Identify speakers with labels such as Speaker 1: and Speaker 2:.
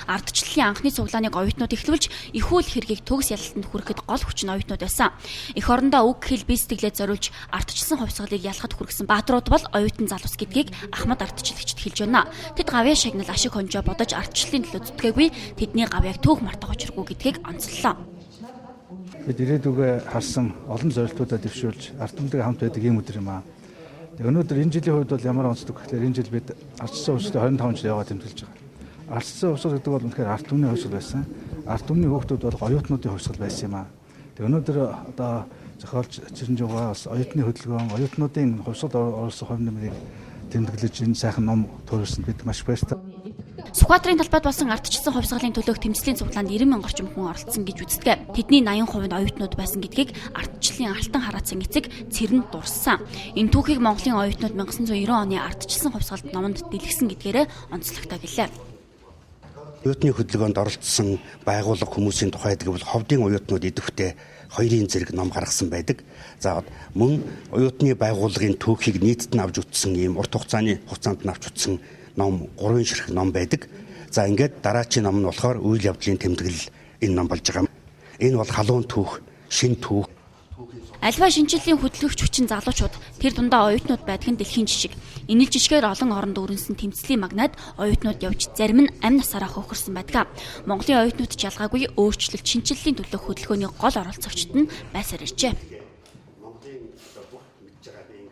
Speaker 1: Ардчлалын анхны цуглааныг оюутнууд эхлүүлж, эх үйл хэргийг төгс ялалтанд хүрэхэд гол хүч нь оюутнууд байсан. Эх орондоо үг хэл бие сэтгэлээ зориулж ардчилсан хувьсгалыг ялахад хүргэсэн баатрууд бол оюутан залуус гэдгийг Ахмад ардчлагчид хэлж байна. Тэд гавьяа шагнал ашиг хонжоо бодож ардчлалын төлөө зүтгээгүй, тэдний гавьяаг түүх мартах учиргүй гэдгийг онцоллоо.
Speaker 2: Бид ирээдүгөө харсан олон зорилтуудаа дэвшүүлж ард түмэнтэйгээ хамт байдаг ийм өдөр юм аа. Тэгээ өнөөдөр энэ жилийн хувьд бол ямар онцлог гэхээр энэ жил бид ардчилсан хувьсгалын 25 жил яваа тэмдэглэж байгаа. Ардчилсан хувьсгал гэдэг бол үнэхээр ард түмний хувьсгал байсан. Ард түмний хүүхдүүд бол оюутнуудын хувьсгал байсан юм аа. Тэгээ өнөөдөр одоо зохиолч Цэрэнжуваа бас оюутны хөдөлгөөн, оюутнуудын хувьсгалд оруулсан хувь нэмрийг тэмдэглэж энэ сайхан ном туурсан бид маш баяртай.
Speaker 1: Сүхбаатарын талбайд болсон ардчилсан хувьсгалын төлөөх тэмцлийн цуглаанд 90 мянга орчим хүн оролцсон гэж үздэг. Тэдний 80% нь оюутнууд байсан гэдгийг ардчлалын алтан хараацсан эцэг Цэрэн дурссан. Энэ түүхийг Монголын оюутнууд 1990 оны ардчилсан хувьсгалд номонд дэлгэсэн гэдгээрээ онцлогтой гэлээ.
Speaker 3: Оюутны хөдөлгөөнд оролцсон байгууллага хүмүүсийн тухайд гэвэл ховдын оюутнууд идэвхтэй хоёрын зэрэг ном гаргасан байдаг. За, мөн оюутны байгууллагын түүхийг нийтэд нь авч үзсэн ийм урт хугацаанд нь авч үзсэн ном, гурван ширхэг ном байдаг. За, ингээд дараачийн ном нь болохоор үйл явдлын тэмдэглэл энэ ном болж байгаа. Энэ бол халуун түүх, шинэ түүх.
Speaker 1: Аливаа шинэчлэлийн хөдөлгөгч хүчин залуучууд, тэр дундаа оюутнууд байдаг нь дэлхийн жишг. Энэ л жишгээр олон оронд өрнөсөн тэмцлийн магнаад оюутнууд явж, зарим нь амь насаараа хохирсон байдаг. Монголын оюутнууд ч ялгаагүй өөрчлөлт, шинэчлэлийн төлөө хөдөлгөөний гол оролцогчид нь байсаар иржээ.